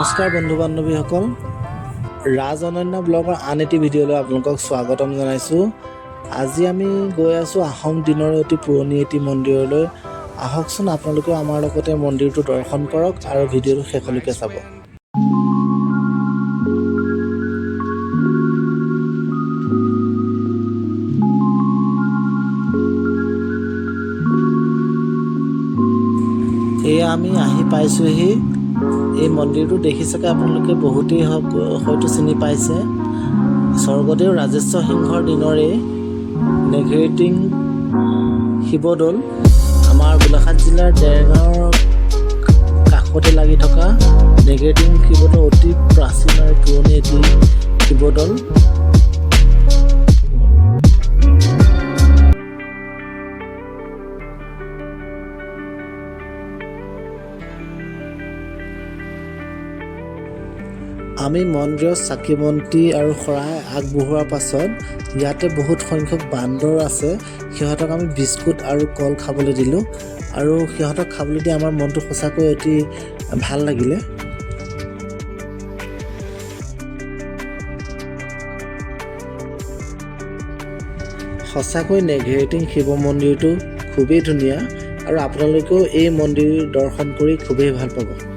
নমস্কাৰ বন্ধু বান্ধৱীসকল, ৰাজ অনন্য ব্লগৰ আন এটি ভিডিঅ'লৈ আপোনালোকক স্বাগতম জনাইছোঁ। আজি আমি গৈ আছোঁ আহোম দিনৰ অতি পুৰণি এটি মন্দিৰলৈ। আহকচোন, আপোনালোকেও আমাৰ লগতে মন্দিৰটো দৰ্শন কৰক আৰু ভিডিঅ'টো শেষলৈকে চাব। এয়া আমি আহি পাইছোঁহি। এই মন্দিৰটো দেখি চাগে আপোনালোকে বহুতেই হওক হয়তো চিনি পাইছে। স্বৰ্গদেউ ৰাজেশ্বৰ সিংহৰ দিনৰে নেঘেৰিটিং শিৱদৌল। আমাৰ গোলাঘাট জিলাৰ দেৰগাঁৱৰ কাষতে লাগি থকা নেঘেৰিটিং শিৱদৌল অতি প্ৰাচীন আৰু পুৰণি এটি শিৱদৌল। আমি মন্দিৰত চাকি বন্তি আৰু শৰাই আগবঢ়োৱাৰ পাছত ইয়াতে বহুত সংখ্যক বান্দৰ আছে। সিহঁতক আমি বিস্কুট আৰু কল খাবলৈ দিলোঁ আৰু সিহঁতক খাবলৈ দি আমাৰ মনটো সঁচাকৈ অতি ভাল লাগিলে। সঁচাকৈ নেঘেৰিটিং শিৱ মন্দিৰটো খুবেই ধুনীয়া আৰু আপোনালোকেও এই মন্দিৰ দৰ্শন কৰি খুবেই ভাল পাব।